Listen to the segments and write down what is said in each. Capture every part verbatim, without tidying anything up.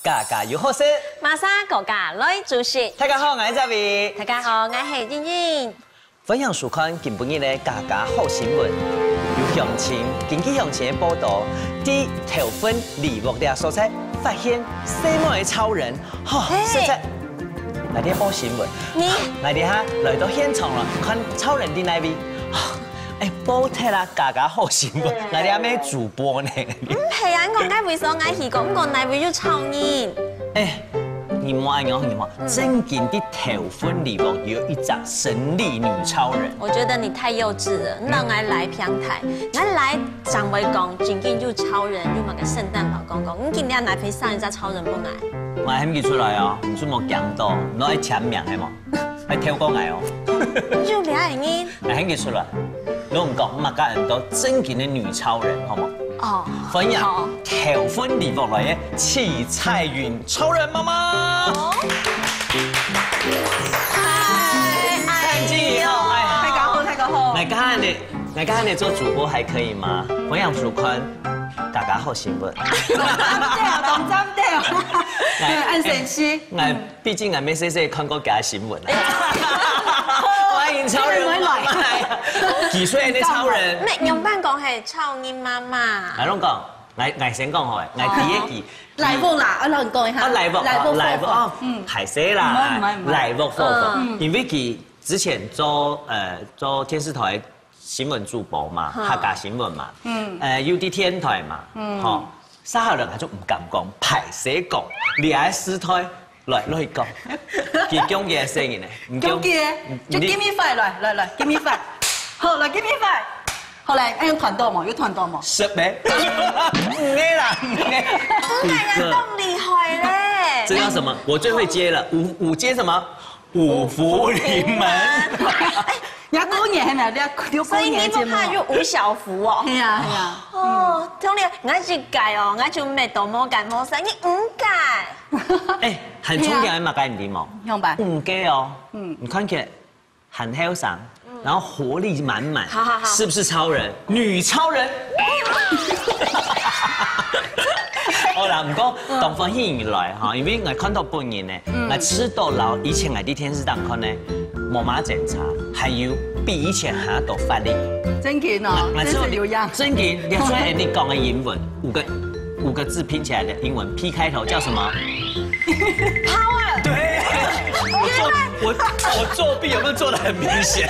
家家有好食。馬上家家來煮食。大家好，𠊎係Zavi。大家好，𠊎係英英。歡迎收看今晡日个家家好新聞。有鄉親，根據鄉親个報導，在頭份里屋這所在發現細妹个超人，吼，嘿。實在，𠊎在報新聞，你，𠊎這下來到現場了，看超人在哪位。哎，報忒啦，家家好新聞，𠊎這下係主播呢。毋係啊，你講該位所𠊎去過，毋過哪位有超人？哎，你莫恁樣，你莫，正經在頭份里屋有一隻生理女超人。我覺得你太幼稚了，讓𠊎來平台，𠊎來正會講，正經有超人，有麼个聖誕老公公，你今日哪位送一隻超人分𠊎？𠊎喊佢出來哦，你做麼驚到，你愛簽名係無？ 還跳過𠊎哦。你就這樣人。來，喊佢出來。攏毋講，麼个恁多正經个女超人，好無？哦，歡迎，好。頭份里屋來个徐彩雲超人媽媽。哦。嗨，蔡雲好，哎。大家好，大家好。來，剛剛你，來，剛剛你做主播還可以嗎？歡迎收看，大家好新聞。對哦，當讚對哦。來，恁神奇。來， 畢竟𠊎乜細細看過佢个新聞啊。歡迎超人媽媽來。幾歲个超人？毋係，仰般講係超人媽媽。來，攏講，來，𠊎先講好欸，𠊎第一句。來屋啦，啊，讓你講一下。啊，來屋，來屋，來屋，哦，嗯。歹勢啦，毋會，毋會，毋會。來屋，來屋。嗯。因為佢之前做，呃，做電視台新聞主播嘛，嗯。客家新聞嘛，嗯。呃，又在電台嘛，嗯。吼。 續下來𠊎就毋敢講，歹勢講，這个時代來，來講，佢講佢个聲音呢，你講，講佢个，就你give me five，來，來，來，give me five，好，來，give me five，好，來，哎，有團到無？有團到無？是咩？毋係啦，毋係。哎呀，當厲害咧！這叫什麼？我最會接了，五，五接什麼？ 五福臨門。哎，人家過年還沒有，你要過年節目。所以你不怕就五小福哦？係啊，係啊。哦，兄弟，𠊎一屆哦，𠊎就乜都無敢無聲，你五屆。哎，很聰明的嘛，該你無？明白。五屆哦，嗯，你看起來很後生，然後活力滿滿，好好好。是不是超人？女超人。好啦，毋過當歡喜你來哈，因為𠊎看到本人呢， 嗯。𠊎試著摎以前𠊎在電視上看个無麼爭差，還有比以前還要多活力。真的哦，那，那真是有樣。真的，你看你講的英文，五個，五個字拼起來的英文，P開頭叫什麼？Power。對，我作，我，我作弊有沒有做得很明顯？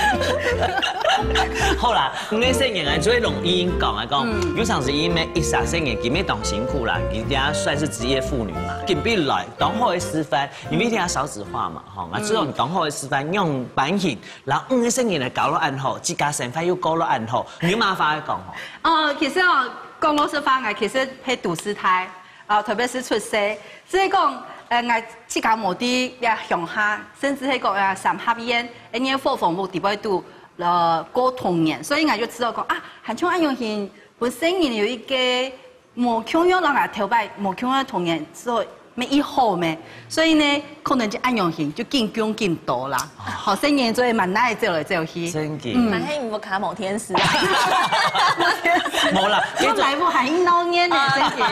好啦，你个聲音啊，最容易講啊，講，嗯。有常時因為一霎時間，佢乜當辛苦啦，佢也算是職業婦女嘛，緊必來，當好个示範。 因為聽少子化嘛，吼，𠊎知道你當好个示範，用版型，然後五個聲音來搞到恁好，自家生活又搞到恁好，你有麼个話愛講吼？哦，其實哦，講老實話，𠊎其實係都市大，啊，特別係出世，所以講，呃，𠊎自家無在這鄉下，甚至係講，呃，三合院，恁樣伙房屋底背肚，呃，過童年，所以𠊎就知道講，啊，還像恁樣形，本身人有一個 無共樣，人啊頭擺無共樣个童年，所以乜一好咩，所以呢，可能就恁樣形，就緊降緊多啦。好，細人就會滿哪走來走去。真的。嗯。還係你屋下無電視啊？無啦，這種，來屋還鬧熱呢，啊，真的。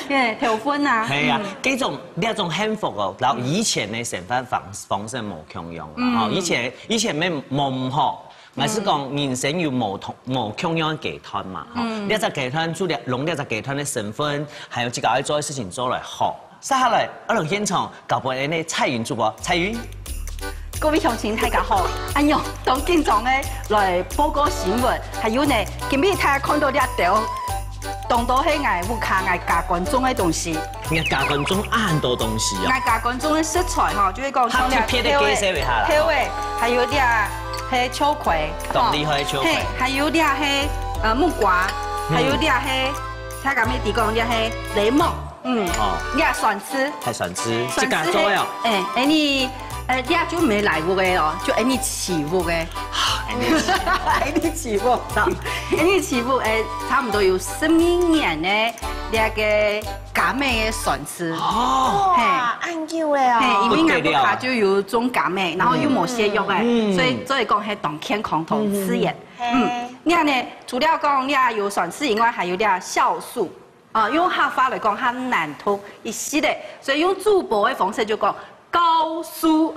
對，頭昏啊。係啊，嗯。這種，這種幸福哦，然後以前的生活方，方式無共樣啦，嗯。吼，以前，以前乜無毋好， 𠊎係講人生有無同，無共樣个階段嘛，吼。嗯。這隻階段，除了用這隻階段个身份，還有自家愛做个事情做來好。續下來，𠊎來現場交分𠊎个彩雲主播，彩雲。各位鄉親，大家好！哎喲，當緊張个來報告新聞，還有呢，今日大家看到這兜，當多係𠊎屋下𠊎家官種个東西。 你家官種恁多東西哦。𠊎家官種个食材吼，就係講像這特別个介紹一下啦。豆仔，還有這係秋葵，當厲害个秋葵。嘿，還有這係，呃，木瓜，嗯。還有這係，大家乜知講這係檸檬，嗯，哦。這係酸柿。還酸柿，自家做个哦。哎，哎，你，呃，這就無來屋个哦，就哎你起屋个。哎你起屋。哎你起屋，哎，差不多有十二年呢，這個 柑仔个酸柿。哦。哇，恁久个哦。嘿，因為𠊎屋下就有種柑仔，然後又無洗藥个，嗯。所以，所以講係當健康、當自然。嗯。嗯，你看呢，除了講你有酸柿以外，還有這酵素。啊，用客話來講，較難讀一息仔，所以用主播个方式就講高酥，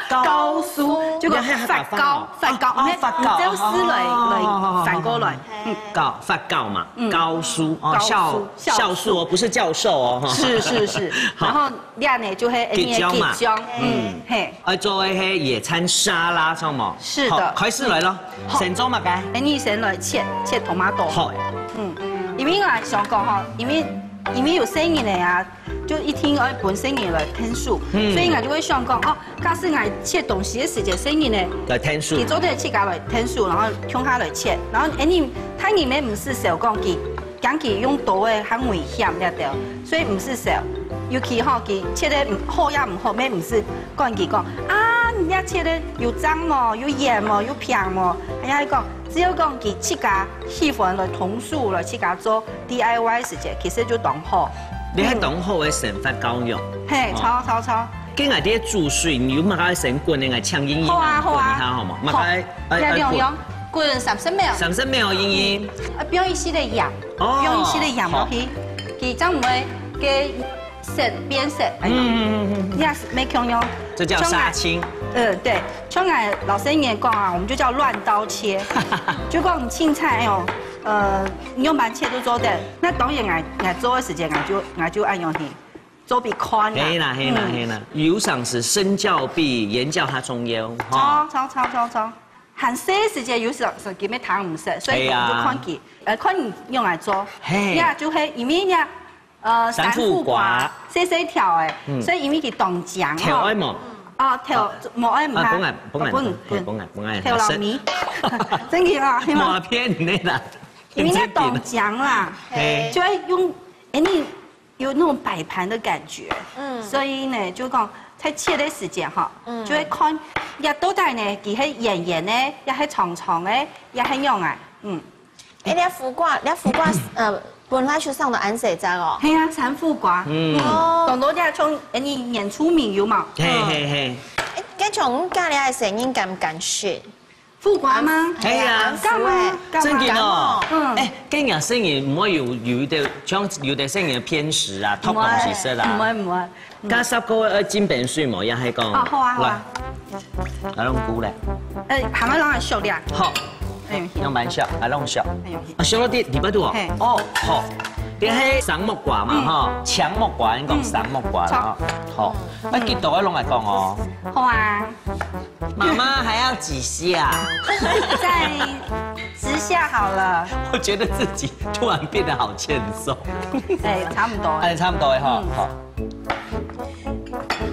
高酥，就講發糕，發糕，哦，發糕，照字來，來翻過來，嗯，糕，發糕嘛，高酥哦，酵酵素哦，不是教授哦，哈。是是是，然後這呢就係桔醬嘛，桔醬，嗯，嘿，愛做个係野餐沙拉，知道無？是的，開始來咯，先做麼个？哎，你先來切切 tomato，好，嗯，因為我想講哈，因為因為有細人仔啊，就一定愛分細人仔來𢯭手，所以我就會想講哦，假使𠊎切東西个時節，細人仔來𢯭手，佢做得自家來𢯭手，然後共下來切，然後哎你大人乜毋使愁講佢，驚佢用刀个較危險這兜，所以毋使愁。尤其吼佢切得好也毋好，乜毋使管佢講啊，你這切得有髒無，有鹽無，有平無，哎呀講，只要講佢自家喜歡來動手來自家做 D I Y 時節，其實就當好。你係當好个生活教育。嘿，著著著。跟𠊎兜煮水，你有麼个先滾个，𠊎請英英好啊好啊滾一下好無？麼个好，愛你用用滾三十秒，三十秒，英英。啊，放一息仔鹽，哦放一息仔鹽落去，佢正毋會个色變色。哎呀，嗯嗯嗯嗯。你也係沒共樣。這叫殺青。呃，對，像𠊎老師以前講啊，我們就叫亂刀切，就講你青菜哦，呃，你用板切都做得。那當然𠊎𠊎做个時節，𠊎就𠊎就恁樣去做分佢看啦。係啦係啦係啦，有常時身教比言教較重要，著著著著著，還細个時節有時時佢乜聽毋識，所以係啊就看佢，呃，看你用來做。嘿呀，就係因為呀，呃，三副瓜三副瓜細細條个，所以因為佢當靚條愛無？哦，條無愛毋啊，怕，本來本來本本來本來條老米，真个啊，係嘛？我騙你啦，因為佢當靚啦，嘿就會用，哎，你有那種擺盤的感覺，嗯，所以呢，就講在切的時間哈，嗯，就會看，呀，到底呢，佢係圓圓的，也係長長的，也係樣啊，嗯，哎，你苦瓜，你苦瓜，呃，本來就生到恁細隻哦。係啊，三副瓜，嗯，哦，當多這種，哎，你原住民有嘛？嘿嘿嘿，哎，該種家裡个細人敢敢食？苦瓜嗎？係啊敢嗎？敢嗎？真个哦，嗯哎，跟你講，細人毋會有有一點，像有的細人偏食啊，偷東西食毋會啦。毋會。加十個愛浸冰水無？也係講，哦，好啊好啊。來，來用菇咧，哎，還愛讓佢熟了。好，哎呦，用慢燒，來用燒。哎呦，啊，燒到底底背肚哦嘿。哦，好。這係生木瓜嘛，嗯吼，青木瓜，你講生木瓜啦，吼。好，啊，幾多愛攏來講哦。好啊，媽媽還要幾下？再十下好了。我覺得自己突然變得好欠揍。哎，差不多。哎，差不多的哈，好。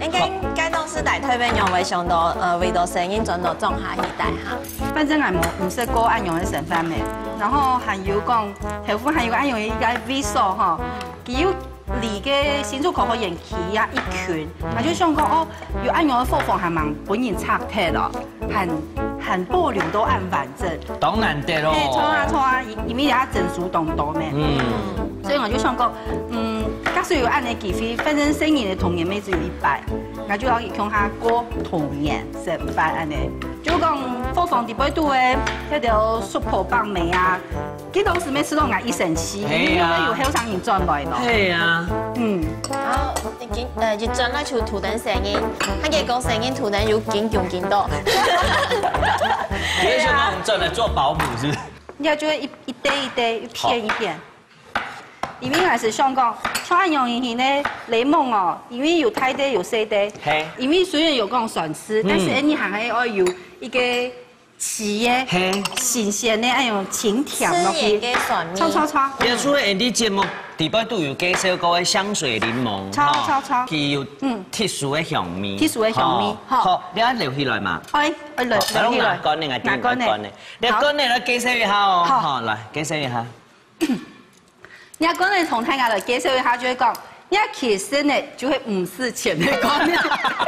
應該該當時大特別樣會想到，呃，為到細人轉到莊下去戴哈。反正𠊎無毋識過恁樣个生活咩，然後還有講，頭先還有恁樣一個位所吼，佢有離个新竹科學園區啊一群，𠊎就想講哦，有恁樣个伙房還蠻分人拆忒咯，還還保留到恁完整。當難得咯。嘿，著啊著啊，因因為人家整數當多咩。嗯，所以𠊎就想講，嗯，假使有恁樣个機會，反正細人个童年乜只有一擺，𠊎就愛去共下過童年生活恁樣。就講伙房底背肚个，該條叔婆伯姆啊，佢當時乜試到𠊎一生氣，嘿啊因為有後生人轉來咯。係啊，嗯，然後一轉，呃，一轉來就土登細人，佢个講細人土登有緊緊緊到。你為什麼轉來做保姆是不是？應該就會一一垤一垤，一片一片。因為𠊎係想講，像恁樣形呢，檸檬哦，因為有大垤有細垤，嘿因為雖然有講酸醋，但是你還係愛有一個鮮个、嘿新鮮个，哎呦，清甜落去。自然个酸味著著著。你除了Andy節目底背肚有介紹過个香水檸檬，著吼著著佢有特殊个香味，特殊个香味吼吼好，你愛留起來嘛。哎，哎，來，好，來，來，來拿乾个，拿乾个，拿乾个拿乾个，你乾个來介紹一下哦，好好，來介紹一下。你看，剛才同大家來介紹一下，就會講，你看其實呢，就係毋使錢个觀念。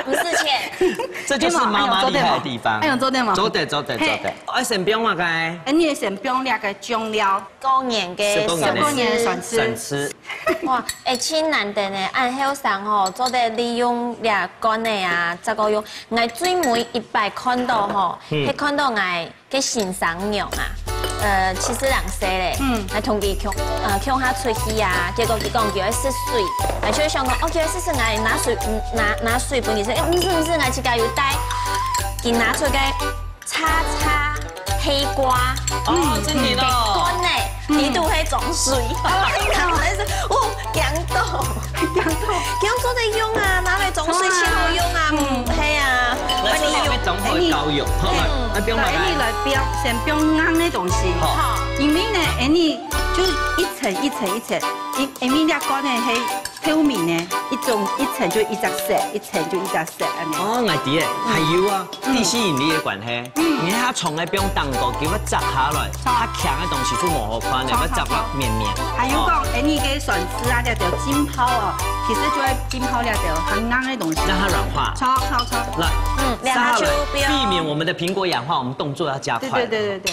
毋使錢。這就是媽媽厲害的地方。哎呦，做得嗎？做得，做得，做得。愛先放麼个？哎，你先放這個醬料，過年个十公斤的過年个酸醋。酸醋。哇，哎，真難得呢，恁後生吼，做得利用這乾个啊，再過用。𠊎最尾一擺看到吼，嗯係看到𠊎个先生娘啊。呃，七十零歲咧，嗯。來同佢共，呃，共下出去啊，結果佢講佢愛食水，啊，就會想講，哦，佢愛食水，𠊎拿水，嗯，拿，拿水分佢食，誒，毋係，毋係，𠊎自家有帶，佢拿出个叉叉黑瓜，哦，嗯，真的哦。罐呢，嗯。佢都係裝水，哦，然後還是，哦，驚到。 這樣做得用啊，拿來裝水盡好用啊，嗯，係啊，拿出來裝好搞用，好嘛，嗯。啊，放麼个？來，你來放，先放硬个東西。好。因為呢，你就一層一層一層，因，因為這罐呢係透明个，一種一層就一隻色，一層就一隻色，恁樣。哦，𠊎知咧，還有啊，嗯。地心引力个關係。 嗯。你該蟲仔放當高，佢會摘下來，好。較強个東西就無好看咧，好，會摘到綿綿。好，好。還有講，哦。哎，你个酸醋啊，這兜浸泡哦，其實就會浸泡這兜很硬个東西。讓它軟化。好，好，好。來，嗯，然後就不要。避免我們的蘋果氧化，我們動作要加快。對，對，對，對，對。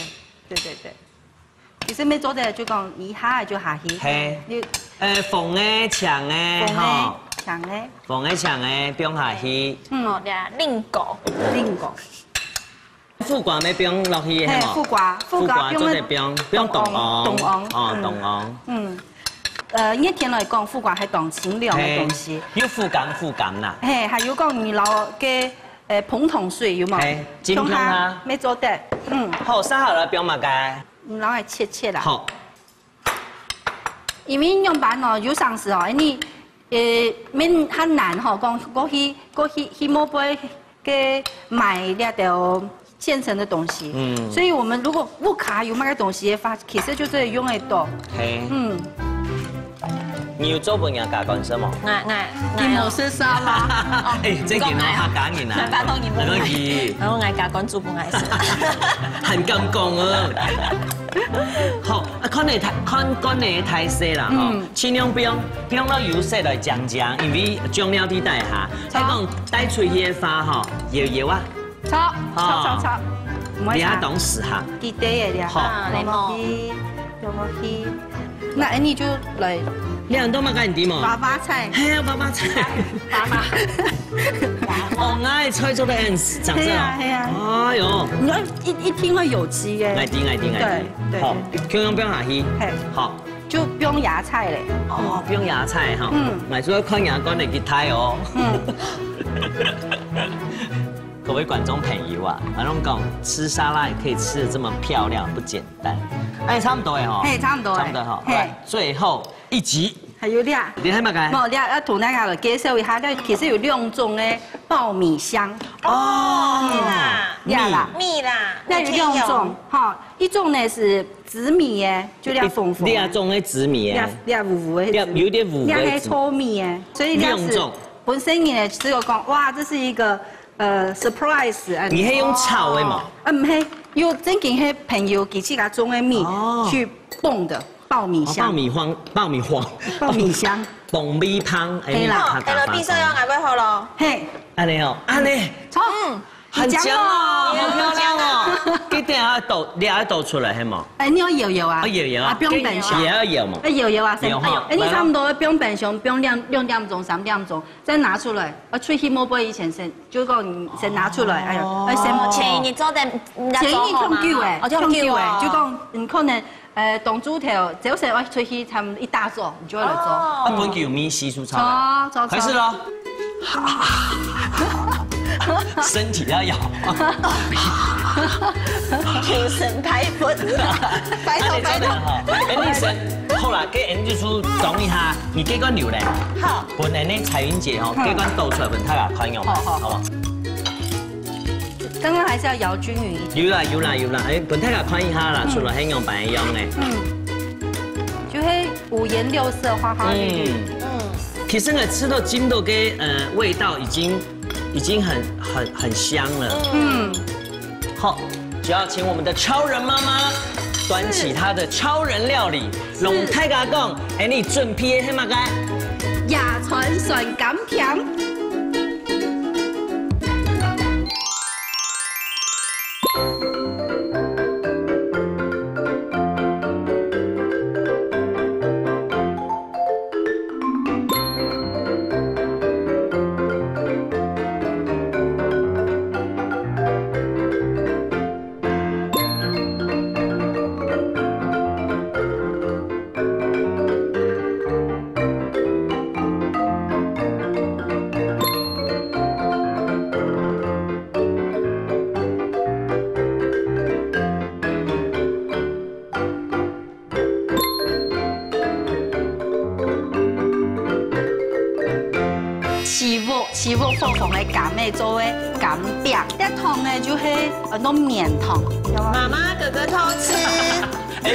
對，對，對。 其實乜做得就講一下就下去。嘿。你，呃，紅个、青个，紅个、吼。青个。紅个、青个，放下去。嗯。好，這蘋果。蘋果。苦瓜乜放落去，嘿，係無？苦瓜，苦瓜放个苦瓜做得放，放冬黃，冬黃，哦，嗯。冬黃。嗯。呃，熱天來講，苦瓜係當清涼个東西。嘿，有苦甘，苦甘啦。嘿，還有講你摎个，呃，紅糖水有無？嘿，浸放下。放下，乜做得。嗯。好，續下來放麼个？ 你摎佢切切啦。好。因為仰般哦，有成時哦，你，呃，免較難吼，講過去，過去，去摸杯个買這兜現成的東西。嗯。所以我們如果屋下有麼个東西的話，其實就係用得到。嘿。嗯。 你有做分人家家官食無？𠊎，𠊎，𠊎哦。你無食沙拉？哦，哎，這個哦，講𠊎哦。客家人啊。拜託你問𠊎。很容易。然後𠊎家官煮分𠊎食。很敢講哦。好，啊，看你大，看，看你大細啦，吼。嗯。盡量放，放到有色來靚靚，因為醬料在底下。好。再講帶出去个話，吼，搖搖啊。 炒，炒，炒，炒。毋會炒。你還當時哈。記得个了。好。啊，落去，落去。那恁呢就來。你很多嘛，該你知無？娃娃菜。嘿啊，娃娃菜。娃娃。哦，𠊎菜做得很，長這哦。嘿啊，嘿啊。哎喲。你要一，一定要有機耶。來，定，來，定，來，定。對，對，好，對。共樣放下去。嘿。好。就放芽菜咧。哦，放芽菜哈。嗯。買出來看芽，管得幾大哦。嗯。 各位觀眾朋友啊，阿龍講吃沙拉也可以吃得這麼漂亮，不簡單。哎，差不多了吼。嘿，差不多了。差不多吼。嘿。來，最後一集。還有倈。你還麼个？無，倈，要同大家來介紹一下，這其實有兩種的爆米香。哦，嗯。米啦。倈啦。米啦。那有兩種，哈，一種呢是紫米耶，就倈紅紅的。倈種的紫米耶。倈，倈烏烏的紫米。倈有點烏的紫米。倈還粗米耶，所以倈是兩種。本身呢，只有講，哇，這是一個 呃，surprise，恁呢。你係用炒个嘛？哦。啊，毋係，有正經係朋友佢自家種个米，哦。去爆个爆米香。哦，爆米花，爆米花。爆米香。爆米香，哎，係啦。你看，好，L B上要拿過好咯。嘿。恁呢哦，恁呢。好。嗯。很強哦，你講哦。好漂亮哦。你等下倒，你愛倒出來，係無？哎，你要搖搖啊。啊，搖搖啊。啊，放冰箱。也要搖嘛。哎，搖搖啊，先，搖哈。哎，你差不多放冰箱，放兩，兩點鐘、三點鐘，再拿出來。啊，出去摸杯以前先 就講你先拿出來，哎喲，哦。哎，先，前一日做得，前一日放久誒，哦，放久誒，放久哦。就講你可能，呃，當晝頭，朝晨愛出去，差不多一大早，你就愛來做。哦。啊，分佢有味緒出來。做，做，做。開始咯。身體要搖。精神太分。拜託，拜託。哎，你先，好啦，給Angie叔講一下，你這罐油嘞。好。分恁呢彩雲姐吼，嗯。這罐倒出來分大家看用，好，好。好不好？ 剛剛還是要搖均勻一點。有啦，有啦，有啦，哎，分大家看一下啦，嗯。出來係樣般樣誒。嗯。就會五顏六色、花花綠綠。嗯。嗯。其實呢，吃到浸到个，呃，味道已經，已經很，很，很香了。嗯。好，就要請我們的超人媽媽端起她的超人料理， 摎大家講，哎，你準備个係麼个？野菜酸甘甜。起屋，起屋伙房个柑仔做个柑餅，這糖呢就係很多綿糖，有無？媽媽哥哥偷吃。哎，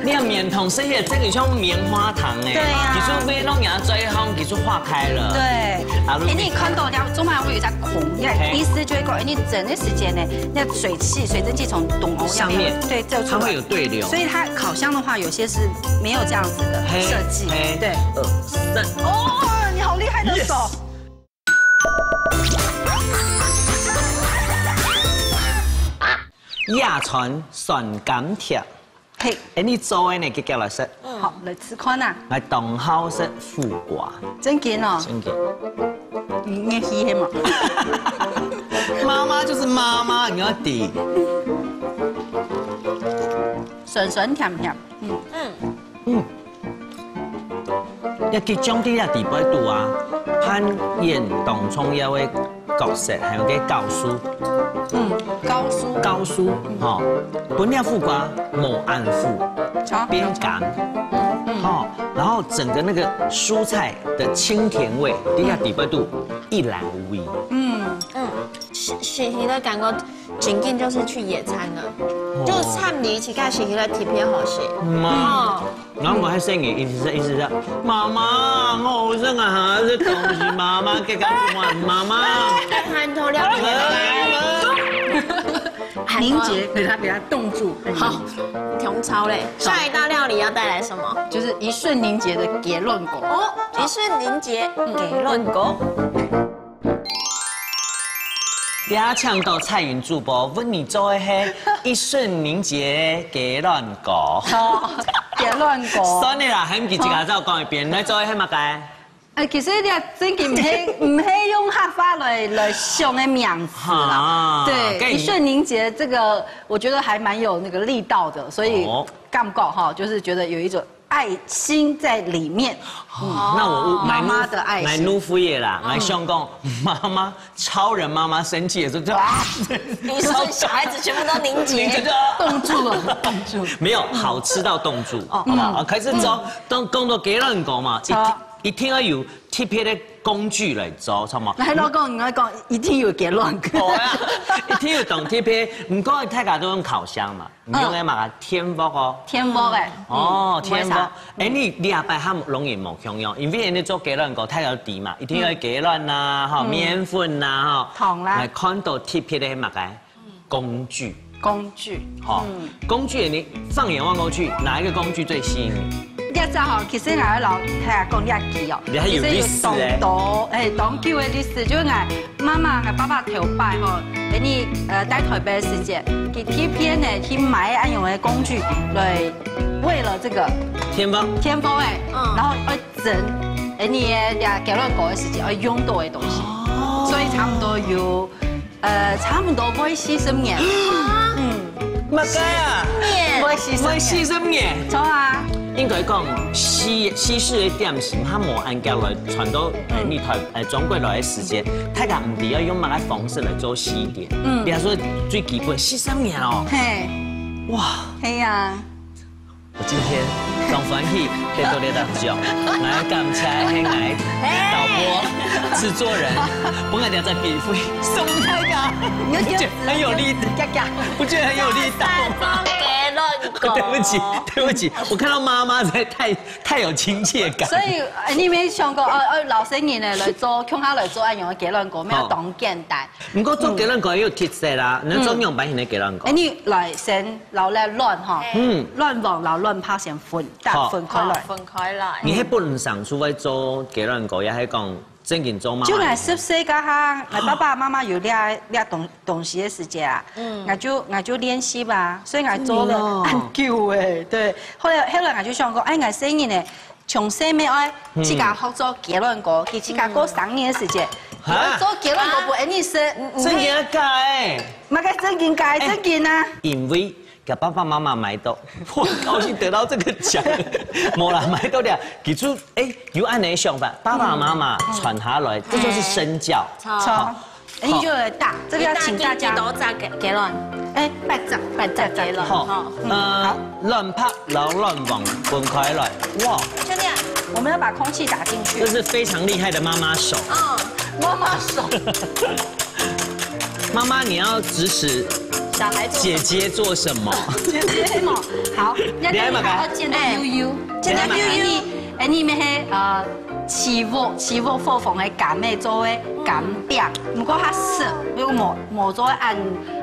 你个綿糖食起來真个像棉花糖哎。對啊其實味道也最好，其實化開了。對，啊哎，你看到了，中間會有一隻孔，你看嘿意思就係講，哎，你蒸个時間呢，那水汽、水蒸氣從頂樓上面對，就出來它會有對流。所以它烤箱的話，有些是沒有這樣子的嘿設計嘿，對。二三。哦，你好厲害的手。野餐酸柑貼，嘿，哎，你做个呢，結結來食，好，來試看啊，來當好食苦瓜，真緊哦，真个。你你吸黑嘛？媽媽就是媽媽，你要頂。酸酸甜甜，嗯，嗯，要集中在這底背肚啊，扮演當重要的角色，還有个酵素，嗯，酵素，酵素吼，分這苦瓜無恁苦，好，變甘，嗯嗯，吼，然後整個那個蔬菜的清甜味，在這底背肚一覽無遺。嗯，嗯，食食起來感覺真緊就是去野餐啊，就參與自家食起來特別好食。嗯啊哦，然後我還聲音一直在一直在，媽媽，我好想啊，這東西媽媽給我媽媽。還偷料理。凝结，給它給它冻住，好，挺超嘞。下一道料理要帶來什麼？就是一瞬凝结的結論果。哦，一瞬凝结，雞卵糕。邀請到彩雲主播，為你做个係一瞬凝结雞卵糕。哦，結論果。算了啦，喊佢自家再講一遍，你做个係麼个？哎，其實你真經毋係毋係用客話來來想个名詞啦。哈對，跟你一瞬凝结這個，我覺得還蠻有那個力道的，所以哦感覺哈，就是覺得有一種愛心在裡面。那我媽媽的愛心來怒飛啦，來想講媽媽超人媽媽生氣的時候就啊，你說小孩子全部都凝结。你就冻住了，冻住。沒有好吃到凍住，哦好不好？開始做當講到雞卵糕嘛，好一一定要有特別的工具來做，知道嗎？來，老公，你來講，一定有結論。好啊，一定有當特別，毋過大家都用烤箱嘛，毋用个嘛，電鍋哦。電鍋哎，哦，嗯電鍋。哎，你禮拜較容易無共樣，因為人家做雞卵糕，大家都知嘛，一定要雞卵啦，吼，麵粉啦，吼，糖啦來看到特別的麼个工具，工具。吼，工具你放眼望過去，哪一個工具最吸引你？這隻吼，其實𠊎愛摎大家講這句哦，你還有歷史欸其實有當多，哎，當久的歷史，就係𠊎媽媽、𠊎爸爸頭擺吼，等於呃在台北的時間，佢特別呢去買恁樣的工具來為了這個電鍋。電鍋哎，嗯然後愛蒸，哎，你的這雞卵糕的時間愛用到的東西，所以差不多有呃差不多會四十年，嗯，麼个啊？會四十年，會四十年。錯啊。應該講西西式的點心，佢無恁久來傳到誒你台誒中國來的時間，大家毋知要用麼个方式來做西點。嗯，比如說最基本四十年哦，嘿，哇！嘿呀，我今天當歡喜得到這道獎，來感謝係𠊎導播、製作人，本來要在比分送大家，你就很有力，嘎嘎。不覺得很有力道嗎？雞卵糕。對不起，對不起，我看到媽媽在太太有親切感。所以，呃，你有沒有想過，哦，哦，老生人呢來做，共下來做恁樣个雞卵糕，沒有當簡單。毋過做雞卵糕也有特色啦，你做仰般形个雞卵糕哎，？你來先摎該卵哈，嗯卵黃摎卵白先混，打好分開來。分開來。你係本身出來做雞卵糕，也係講正經做嘛？就𠊎十歲該下，𠊎爸爸媽媽有這這東東西个時節啊，嗯，𠊎就𠊎就練習啊，所以𠊎做了哦很久哎，對。後來後來𠊎就想講，哎，𠊎細人呢，從細妹愛自家學做雞卵糕，佢自家過生日个時節，啊做雞卵糕分你食，正經个假誒，麼个正經假正經啊？因為給爸爸媽媽買到，我高興得到這個獎，無啦，買到了，其實誒有恁樣的想法，爸爸媽媽傳下來，這就是身教。錯，哎，你就來打，這個要請大家。多隻雞卵，哎，半隻，半隻，雞卵好哈。，呃，卵白摎卵黃分開來，哇，兄弟啊，我们要把空气打进去。这是非常厉害的妈妈手。嗯，妈妈手。妈妈，你要指使小孩做姐姐做什么？姐姐嘛，好，那你还蛮你还要煎到悠悠，煎到悠悠。哎，你们嘿呃，起锅起锅火放个干妹做个干饼，不过它是如果冇冇做按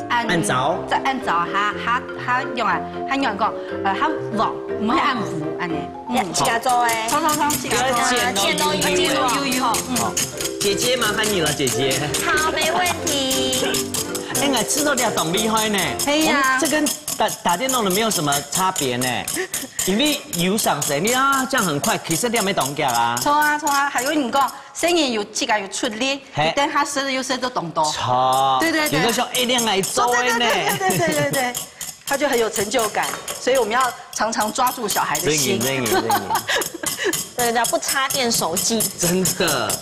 按按照再按照它它它用啊，它用个呃它网，我们会按五按呢。嗯，自家做哎。冲冲冲，自家做。煎到煎到悠悠煎到悠悠，嗯。姐姐，麻烦你了，姐姐。好，没问题。哎，我吃到这当厉害呢。哎呀我们这跟打打电动的没有什么差别呢，因为有上谁，你啊这样很快，其实你也没懂讲啊。错啊错啊，还有你讲，生意有自家有出力，嘿你等下食的有食都懂懂。错，对对对有的时候哎，恋爱做对对的呢。对对对对对对，他就很有成就感，所以我们要常常抓住小孩的心正经。正经正经。对对，不插电手机。真的。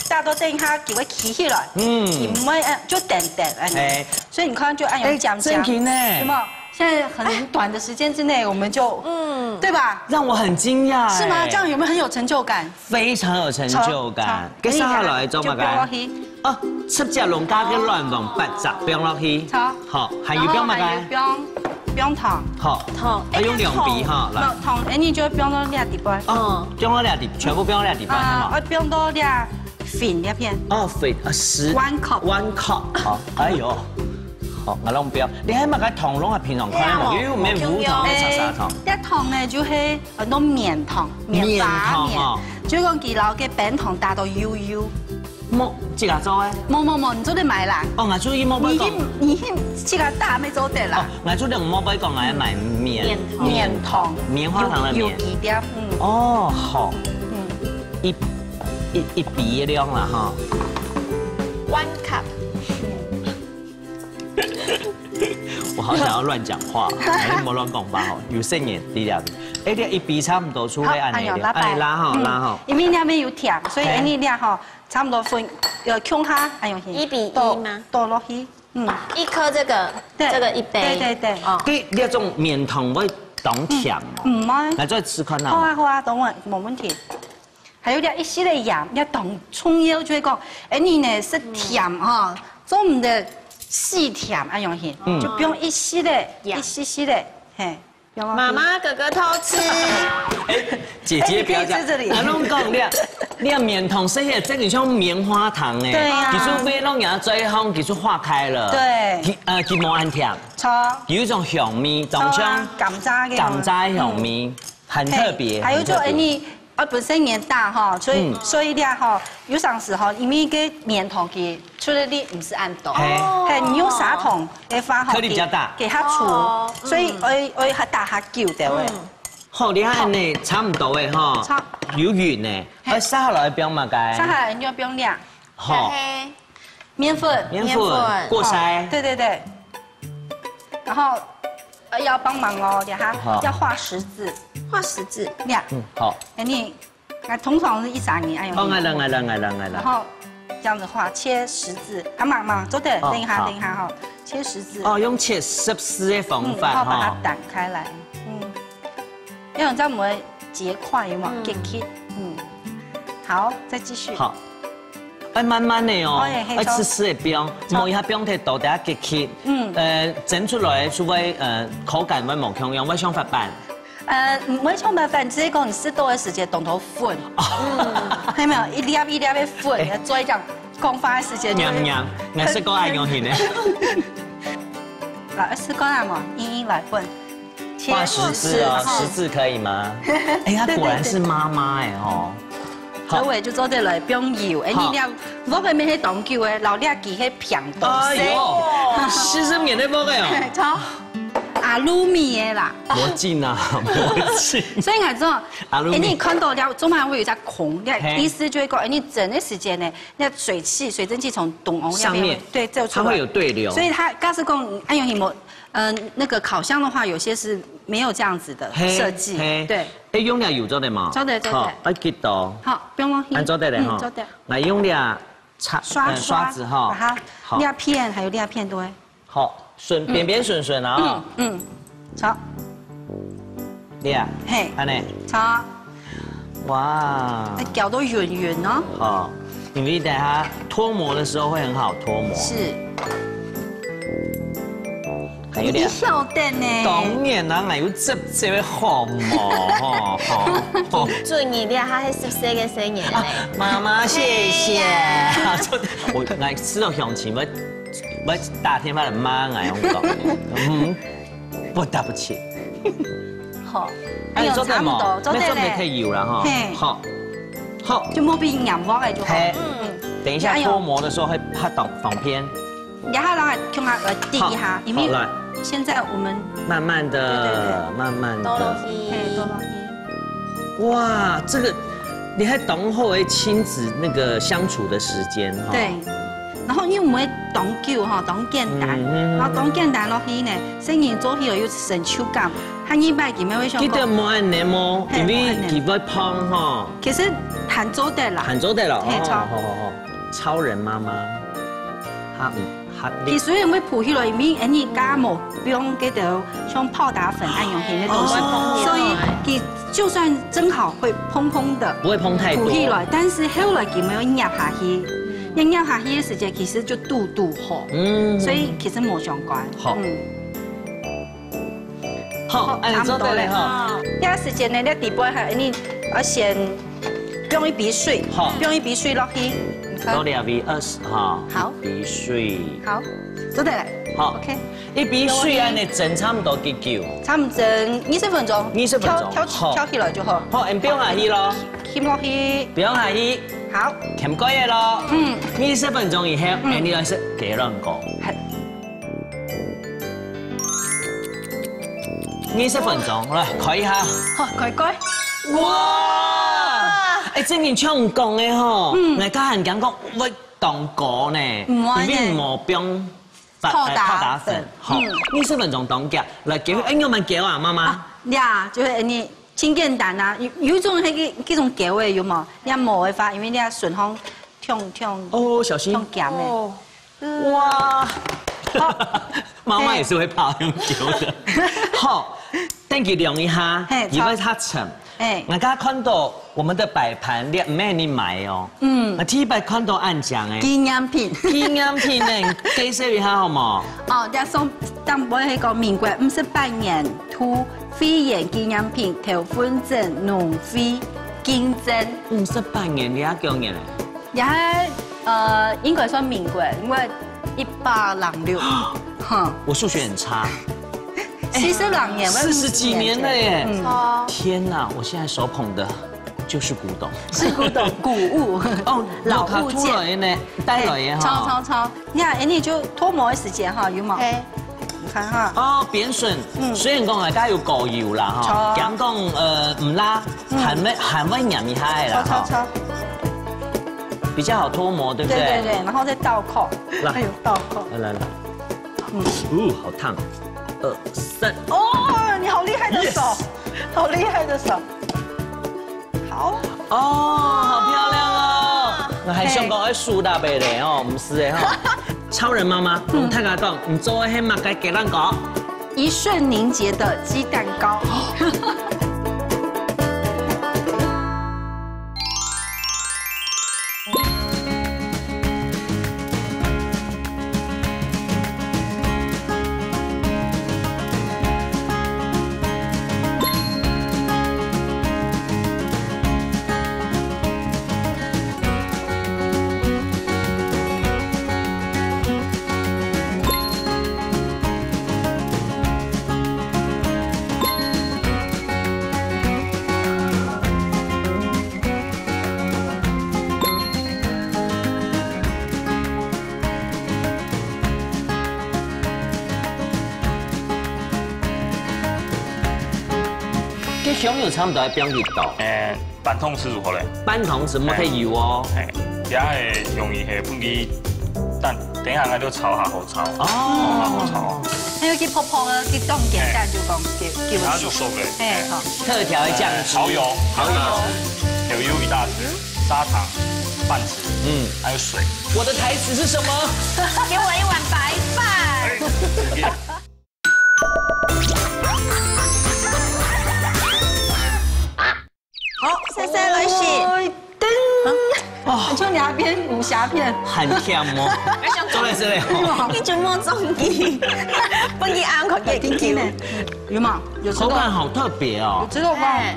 大家都等一下给我提起来，嗯你们哎就等等哎，哎所以你看就按哎，用讲讲，正经呢。什么？现在很短的时间之内，我们就嗯，对吧？让我很惊讶哎。是吗？这样有没有很有成就感？非常有成就感。好给上下来做嘛就不要该？去，哦，十只龙虾个卵黄八只放落去。好好，还有放嘛然后还有该？放放糖，好，好，还用两笔哈，来。那糖，哎，你就会放到那底部。哦，放到那底，全部放到那底啊，嘛。要放到那粉那片。哦，粉啊，十 One cup one cup，好，哎呦，好，我弄不要。你还买个糖，弄个平常看嘛，对啊又没无糖，没啥啥糖。哎，那糖呢，就系很多面糖，面面发面，糖哦就讲佢老个冰糖打到幼幼。莫自家做哎。冇冇冇，你做得买啦。哦，我注意莫不你讲。去你去自家打没做得哦啦。，我注意莫不讲，我还买面面糖面糖，棉花糖的棉有有几点，嗯哦，好，嗯。一一一比一量了哈。 One cup。我好想要乱讲话，哎，莫乱讲话哦，有声音，低调点。哎，这一比差不多出来按呢一点，好哎呀拉白哎，拉好，嗯拉好。因为那边有甜，所以嘿你那哈差不多分呃，共下，哎呦，一比一倒吗倒落去，嗯，一颗这个，对这个一杯，对对对哦，对，这种面糖会当甜哦。嗯嘛，来再吃看看。好啊好啊，等我，没问题。还有点一息的盐，要当重要，就会讲，哎，你呢是甜哈，做唔得细甜，哎呦嘿，嗯就不用一息的，呀一息息的，嘿，有吗？妈妈哥哥偷吃，姐姐不要这样，哎你可以吃这里啊，弄讲你啊，你啊面糖是也真的像棉花糖哎，对呀其实微弄牙这一行其实化开了，对其呃，其实蛮甜，超有一种香味，超当像啊，甘蔗的甘蔗香味，很特别，嘿还有就很特别哎你，啊本身年大哈，所以嗯所以咧哈，有常时哈，因为个面糖佢出的力不是按多，嘿嘿，你用砂糖的话哈，颗粒比较大给给它除哦，所以我我还打下久的喂，好，你看呢，差不多哎哈，差有云呢，哎，下来不用嘛该，上海人就不用量，好，嘿，面粉，面面粉粉过筛，对对对，然后呃要帮忙哦，等下好要画十字，画十字，量，嗯，好，哎你，那通常是一三年，哎呦，哦，来了来了来了来了，然后这样子画，切十字，啊，妈妈，做得，哦等一下，好等一下哈，切十字，哦，用切十字的方嗯，法然后把它哈，打开来，嗯，要有这样我们结块有没有？嗯结开，嗯，好，再继续，好，哎，慢慢的哦哦哎，嘿哎，吃吃的不用，莫一下不用太多，等下结开，嗯呃，蒸出来就会呃口感会无共样，会像发斑。呃，唔会像白粉，只是讲你适当的时间动头粉，哦有没有？一粒一粒的粉，做一张讲话的时间就会娘娘，我是个爱用型的。老师讲啊嘛，英英来问，画十字哦，十字可以吗？哎，她果然是妈妈哎哦。所以我就做得来，不用油，哎，好你了，我个面黑当久哎，老廖几黑平东西，哎呦，四十年的不会哦。超阿鲁米的啦。魔镜啊，魔镜。所以我说，阿鲁米哎，你看到了，中间会有一条孔，那嘿意思就会讲，哎，你蒸的时间呢，那水汽、水蒸气从东欧那边上面对，就出来它会有对流所以它假设讲，哎，有什么，嗯，那个烤箱的话，有些是没有这样子的嘿设计，嘿对。哎，用了油做的嘛？做得做得好，哎，记得哦。好，不用了，按做得嘞哈嗯，做得。来用了叉，刷呃刷子哈。把它好，裂片还有裂片对，好，顺边边顺顺啊嗯哈，嗯，好，裂，嘿按呢，好，哇，要攪到勻勻哦。好，因為等下脫模的時候會很好脫模。是。還有點。你曉得呢。當然啦，還有這這位好模吼，吼。準你這下還十歲个歲月呢。媽媽，謝謝。我來吃到鄉親，我我打電話來罵我，我講，嗯，不打不起。好，哎，做得無？差不多，做得咧。那做得可以有了哈。嘿。好，好。就莫比黏滑个就好。嘿。嗯。等一下脫模的時候會怕擋方便。然後讓它用它來滴一下，好，因為好，來。現在我們慢慢的，對，對，對。慢慢的。倒落去。嘿，倒落去。哇，這個你還當好欸，親子那個相處的時間哈。對。然後因為我們會當久哈，當簡單，嗯，嗯，嗯。然後當簡單落去呢，細人做起來又成就感，下二擺佢們會想講，記得莫恁呢哦，嘿，因為佢會胖哈。其實還做得啦。還做得啦，嘿，哦，著。好，好，好。超人媽媽，哈，嗯，哈，其實因為浮起來，因為恁呢加無放該兜像泡打粉恁樣形个東西，哦。所以佢就算正好會蓬蓬的，不會蓬太多。浮起來，但是後來佢沒有壓下去，壓壓下去个時間，其實就堵堵好，嗯。所以其實無相關。好。嗯。 好，好，恁呢做得咧吼。差不多咧。這時間呢，這底背還有，你要先用一杯水，好。用一杯水落去，你看。多兩杯二十哈。好。一杯水。好，做得咧。好。OK。一杯水恁呢蒸差不多幾久？差不多蒸二十分鐘，二十分鐘，跳，跳，好。跳起來就好。好，恁放下去咯。撳落去。放下去。好。撳蓋仔咯。嗯。二十分鐘以後，嗯。恁呢來食雞卵糕。係。 二十分鐘，來，開一下。好，開開。哇！哎，正經像你講个吼，嗯。𠊎家還驚講會當高呢，毋會呢。因為無放發，泡打粉。哎，泡打粉，好，嗯。二十分鐘當遽，來，給，哎，你有沒有給我啊，媽媽？啊，呀，就係你清簡單啊，有，有一種那個，那種給味有無？你無个話，因為你要順風，忒，忒，哦，小心。忒鹹个。哦。 哇！好。媽媽也是會怕用丟的。好，等佢涼一下，嘿，以後它沉。哎。𠊎剛剛看到我們的擺盤，你毋係你買哦。嗯。啊，第一擺看到恁靚哎。紀念品。紀念品呢，介紹一下好無？哦，這送，當然係講民國五十八年度會員紀念品，頭份鎮農會敬贈。五十八年，你還幾多年了？ 也，呃，應該算民國，因為一八零六，哈。我數學很差。四十零年，四十幾年了耶。嗯。天哪，我現在手捧的就是古董。是古董，古物。哦，老物件。有卡出來呢，帶來的哈。哎，超，超，超。你看，哎，你就脫模的時間哈，有無？嘿。 你看哈。哦，扁筍，嗯。雖然講啊，該有高油啦哈，著。驚講，呃，毋辣，嗯。還會，還會黏一下个啦哈。著，著，著。比較好脫模，對不對？對，對，對，然後再倒扣。來。哎呦，倒扣。來，來，來。嗯。哦，好燙。二，三。哦，你好厲害的手，Yes。好厲害的手。 好。哦，好漂亮哦！𠊎還想講愛手拿个咧哦，毋係个哈。超人媽媽，同大家講，你做个係麼个雞卵糕？一瞬凝结的雞蛋糕。 該香油差毋多愛放幾多？誒，半湯匙就好咧。半湯匙，莫忒油哦。嘿，這个香油係分佢等，等一下𠊎就炒下好炒，哦。炒下好炒。還有佢薄薄个，佢當簡單就講，就，就，然後就熟了。嘿，好。特調的醬汁。誒，蠔油，蠔油，蠔油一大匙，砂糖半匙，嗯。還有水。我的台詞是什麼？給我一碗白飯。哎，好，謝謝來食。哎，叮！哦，就你那邊武俠片。很甜哦。再來，再來哦。你全部中意，分你安可以叮叮呢。有吗？有吃到？口感好特別哦。有吃到吗？哎，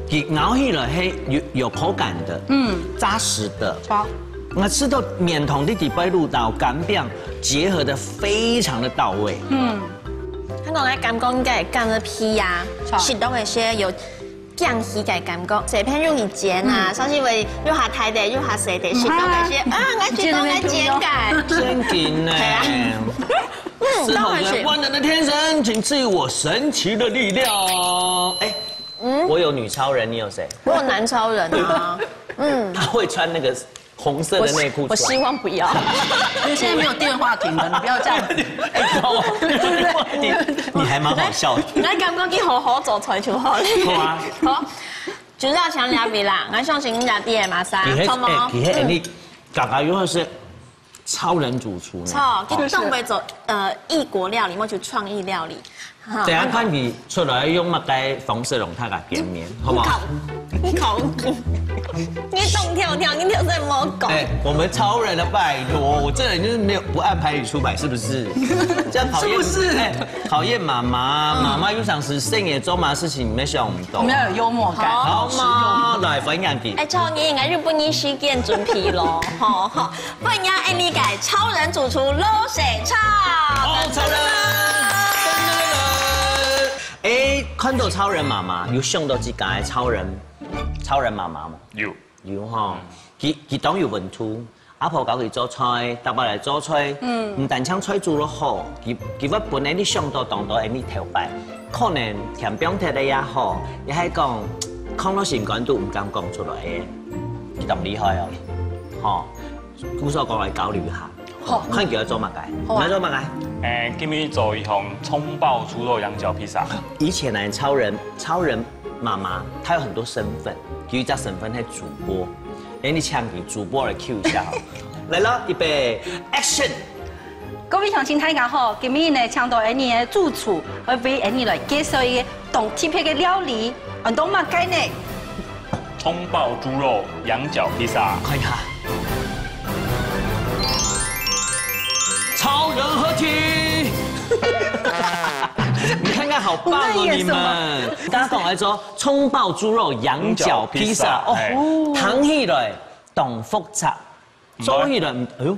佢咬起來係有有口感的，嗯，扎實的。好，那吃到綿糖的底背路到乾餅結合的非常的到位。嗯，佢講个感覺應該係乾个皮呀，好食到个時有驚喜个感覺，隨便用一煎啊，嗯上次會用下大的，用下細的，食到个時啊，我食到个煎个。真緊呢。係啊石頭人，万能的天神，请赐予我神奇的力量。哎，我有女超人，你有谁？我有男超人啊，嗯，他会穿那个红色的内裤出来。我希望不要。因為現在沒有電話亭了，你不要這樣子。哎，你你你還蠻好笑的。你感覺佢好好做菜就好了。好啊。好，就係要強調你啦，我相信你家爹嘛啥，你還好嗎哎，？你還你刚刚又是超人主厨呢。錯，佢東北做呃異國料理，我就創意料理。哈等下看你出來用麼个方式同大家見面，好不好？你考，你考，你動跳跳，你跳這麼高。哎，我們超人的拜託，我這人就是沒有不按牌理出牌，是不是？這樣考驗是不是哎，考驗媽媽，媽媽有常時深夜做嘛事情，你們想不到。我們要有幽默感。好嘛，來分享你。哎，超人，應該日本人時間準備咯，吼吼，歡迎恁呢个超人主廚羅水超。哦，超人！哎，看到超人媽媽，有想到自家的超人，超人媽媽嗎？有，有吼，佢佢當有溫度。阿婆教佢做菜，逐擺來做菜，嗯，毋單淨菜煮了好，佢佢會本來你想到當多，哎，你頭擺可能添放忒个也好，也係講囥到心肝肚毋敢講出來个，佢當厲害哦，吼，故所講來交流一下。 好看佢愛做麼个，好啊你愛做麼个？誒，今日做一項蔥爆豬肉羊角披薩。以前呢，超人超人媽媽她有很多身份，有一隻身份係主播，哎，你請佢主播來 cue 一下好了。來了，預備，action！各位鄉親大家好，今日呢請到恁呢个主廚，愛為恁呢來介紹一個當特別个料理，安到麼个呢？蔥爆豬肉羊角披薩。看一下，超人合體！你看看，好棒哦，我在演什麼你們！大家趕快說，蔥爆豬肉羊角披薩羊角披薩哎哦，聽起來當複雜，做起來，哎呦，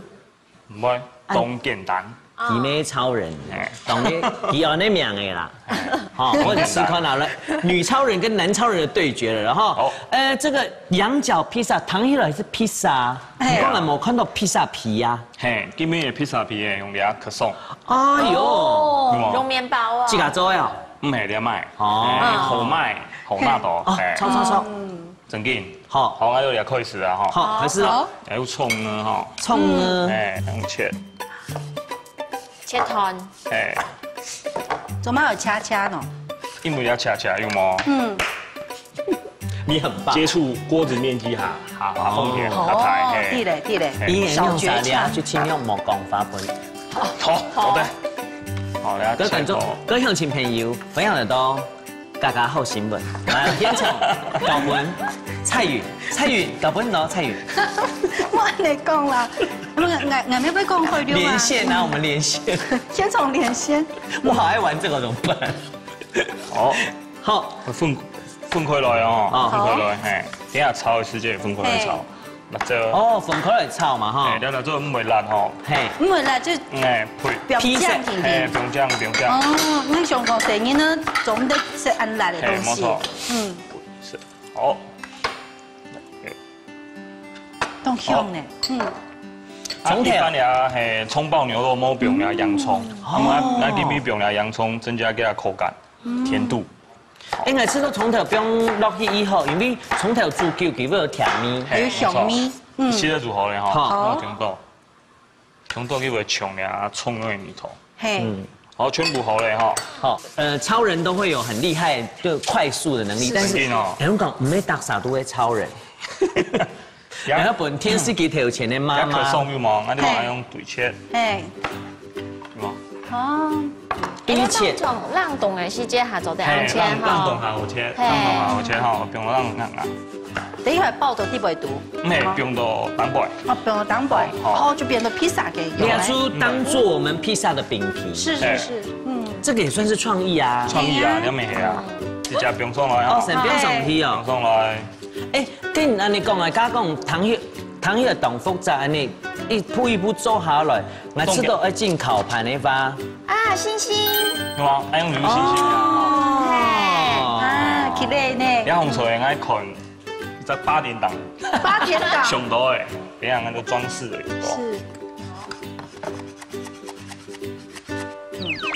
毋會，當簡單。佢咩超人，哎懂个，佢有那名的啦。好，我很試看好了，女超人跟男超人的對決了，然後好，呃，這個羊角披薩，聽起來是披薩啊，哎你根本沒看到披薩皮呀。嘿，今日个披薩皮係用這克松，哎呦，哦有無，用麵包哦。自家做呀？毋係這賣，哦哎，好賣，好拿到，哦哎，超超超，正經。好好，那就來開始啊吼。好，開始了。哎，有蔥呢吼，蔥呢？哎，用切，切斷。哎，做麼有恰恰喏？因為要恰恰有無？嗯，你很棒。接觸鍋子面積哈，哈，哈，風險，哦哈，太，哦，嘿對。嘞對嘞，你也小訣用啥料竅。就盡量莫講發昏。好，好的。好，來啊，該感覺切好，各鄉親朋友分享得到，家家好新聞。來，現場，搞文，蔡宇，蔡宇，搞文喏，蔡宇。我來講啦，我我我要講開了嘛。連線啊，我們連線。現場連線。我好愛玩這個，怎麼辦？好，好，分分開來哦，哦分開來，嘿，等下炒的時間也分開來炒嘿，那這，哦，分開來炒嘛哈哎，。等下做毋會爛吼，嘿，毋會啦，就哎，配，表醬定哎，定。不用這樣，不用這樣，哦，你想講細人呢，總得食恁辣个嘿，東西。沒錯，嗯，是，好，當香呢。嗯，啊，一般呀，嘿，蔥爆牛肉無放呀洋蔥，哦啊，那今日放呀洋蔥，增加佢个口感、甜度。應該係講蔥頭放落去以後，因為蔥頭煮久，佢會有甜味。嘿有香味。嗯，洗了煮好了哈，好那我全部，全部佢會沖呀蔥个味道。嘿，嗯，好，全部好了哈。好，呃，超人都會有很厲害、就快速的能力，但是肯定哦香港毋係大家都會超人。呀然後本天是給頭前的媽呀，可媽，頌有無？那你還用對切，嘿，有無？哦，第一切。冷凍，冷凍个時節下做得恁切吼。冷凍下好切，嘿。冷凍下好切吼，放冷冷啊。等一下爆到底背肚。毋係，放到頂背。哦，放到頂背，好。哦，就變成披薩个樣。你還是當做我們披薩的餅皮。是是是，嗯。這個也算是創意啊。創意啊，你還沒黑啊，直接放上來啊。哦，先放上去哦。放上來。 欸，跟你恁樣講啊，剛剛講糖血糖血當複雜恁樣，一步一步做下來，𠊎知道愛進烤盤个話。啊，星星。有啊，愛用有星星啊。哦。啊，起來呢。你紅色个愛看，一隻八點檔。八點檔。上多欸，等一下那個裝飾的一個。是。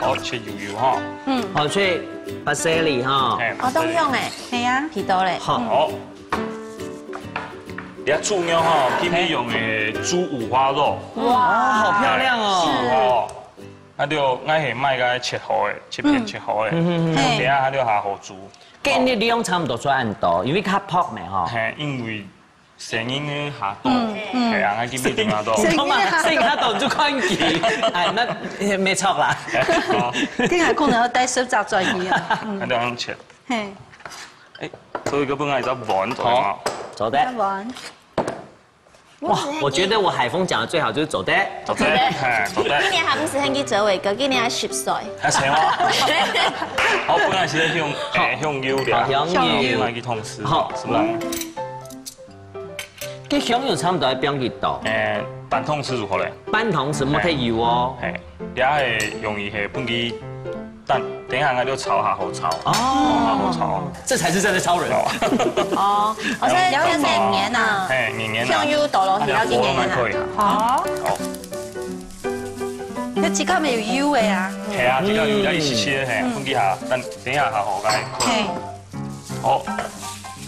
好，切幼幼哈。嗯。好，切巴西里哈。哎，哦，當香欸，係啊，皮多嘞。好。好。這豬肉哈，今日用个豬五花肉。哇，好漂亮哦。豬五花哦。那就愛係買个切好个，切片切好个。嗯嗯嗯。等下佢就下好煮。今日量差不多出恁多，因為較薄咩哈。嘿，因為 細人个下肚，嗯嗯。係啊，𠊎今日正下肚。細人个下肚。細人下肚就看佢，哎，那沒錯啦。好。今日可能愛帶手指轉去啊。嗯。那就恁樣切。嘿。哎，所以這本來一隻碗，做得嗎？好，做得。一隻碗。哇，我覺得我海豐講的最好，就是做得。做得，嘿，做得。今年還毋係喊佢做偉哥，今年還十歲。啊，係嗎？好，本來係向，哎，向右的啊。好，向右。向右那個同事，好，是吧？ 該香油差不多愛放幾多？誒，半湯匙就好了。半湯匙，莫忒油哦。嘿，這係容易係分佢等，等一下𠊎就炒下好炒。哦，下好炒。這才是真的超人。哦。哦，我說要黏黏啊。嘿，黏黏啊。香油倒落去要黏黏啊。啊，這火都蠻快啊。好。好。那這個沒有油的啊。嘿啊，這個有點一些些，嘿，分佢下，等，等一下下好，該。嘿。 好，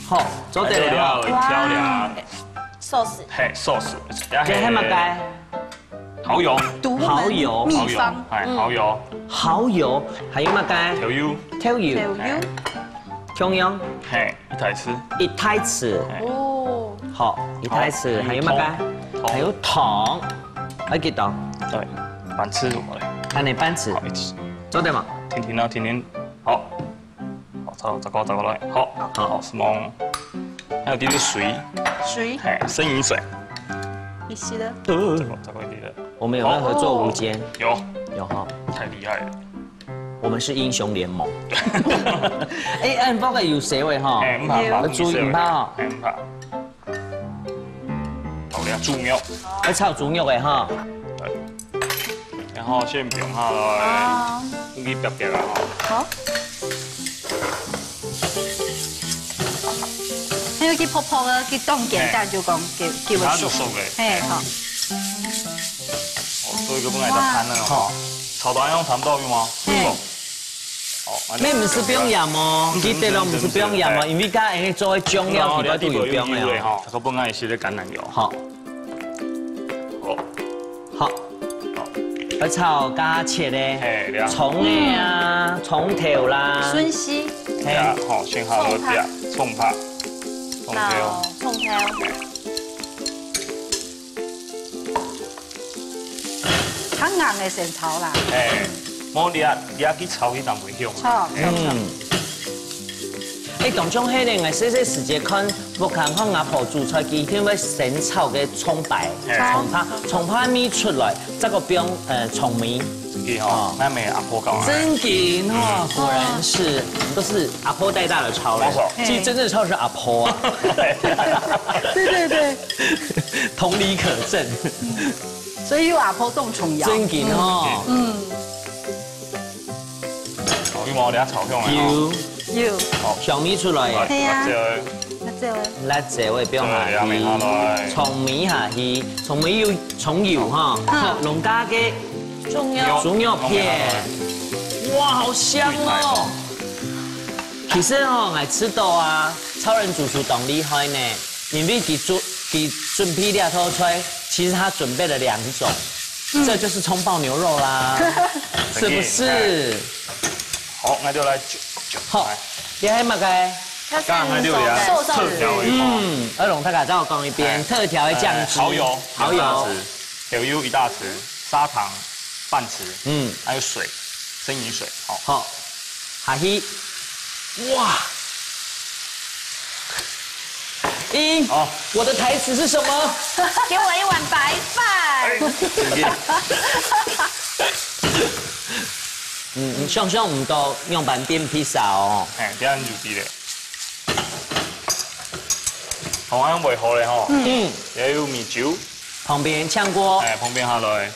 好，做得了。來，調了。哇。sauce。嘿，sauce，這係麼个？蠔油。獨門秘方。蠔油，哎，蠔油。蠔油，還有麼个？豆油。豆油。豆油。哎。香油。嘿，一大匙。一大匙。哎。哦。好，一大匙，好，還有麼个？還有糖。還有糖。還有幾多？對，半匙就好了。恁樣半匙。好，一匙。做得嗎？停停啊，停停。好。 好，炒，炒過，炒過來。好，好，好，什麼？還有滴滴水。水。嘿，生魚水。一些的。炒過，炒過一滴的。我們有沒有合作無間？有。有哈。太厲害了。我們是英雄聯盟。哎，恁樣个有誰會哈？哎，毋怕，毋怕，有。注意，毋怕哦。哎，毋怕。好，來，豬肉。愛炒豬肉个哈。對。 然後先放下來，哦。分佢煏煏啊吼。好。還有佢薄薄个，佢當簡單，嘿。就講，佢，佢會熟。其他就熟了。嘿，好。哦，做一個本來就攤了吼。哇。炒到恁樣差不多有嗎？嘿。哦，恁樣。你毋使放鹽哦，嗯，記得咯，嗯，嗯，毋使放鹽哦，嗯，嗯，因為剛才你做个醬料，哦，裡背都有放个哦。你看裡背有油个吼，這個本來係个橄欖油。好。好。 好。好。愛炒加切个，嘿，對啊。蔥个啊，蔥頭啦。筍絲。嘿。對啊，吼，先下落去啊，蔥白。蔥白，蔥頭。到蔥頭。較硬个先炒啦。嘿，無你啊，你啊去炒，佢當會香。炒，炒，炒。嗯。 哎，當中係呢，𠊎細細時節看，屋下看阿婆煮菜，佢一定會先炒个蔥白，嘿。蔥白，蔥白味出來，再過放，呃，蔥米。真个吼，哦。𠊎姆阿婆教𠊎。真个哦，嗯。果然是，都是阿婆帶大的超人。沒錯。其實真正的超人是阿婆啊。對對對。同理可證。所以有阿婆當重要。真个哦。嗯。 哦，有無？你炒香个吼。有。有。好。香味出來。係啊。辣椒个。辣椒个。辣椒个放下去，對，你還沒下來。蔥米下去，蔥米有蔥油哈，嗯。好，弄加个豬肉。豬肉片。哇，好香哦！其實哦，𠊎知道啊，超人主廚當厲害呢，因為佢準，佢準備這道菜，其實他準備了兩種。 嗯。這就是蔥爆牛肉啦，是不是？好，那就來，好，來。你還有麼个？剛剛還有呀，壽司。特調的哈。嗯，阿龍大家再講一遍，哎。特調的醬汁。哎，蠔油，蠔油。一大匙，豆油一大匙，砂糖半匙，嗯。還有水。生鱼水，好。好，下去。哇！咦，好。我的台词是什么？给我一碗白饭。哎，嗯，你想想，毋到仰般變披薩哦。哎，等下你就知咧。好，恁樣煨好咧吼。嗯。也有米酒。旁邊炝鍋。哎，旁邊下來。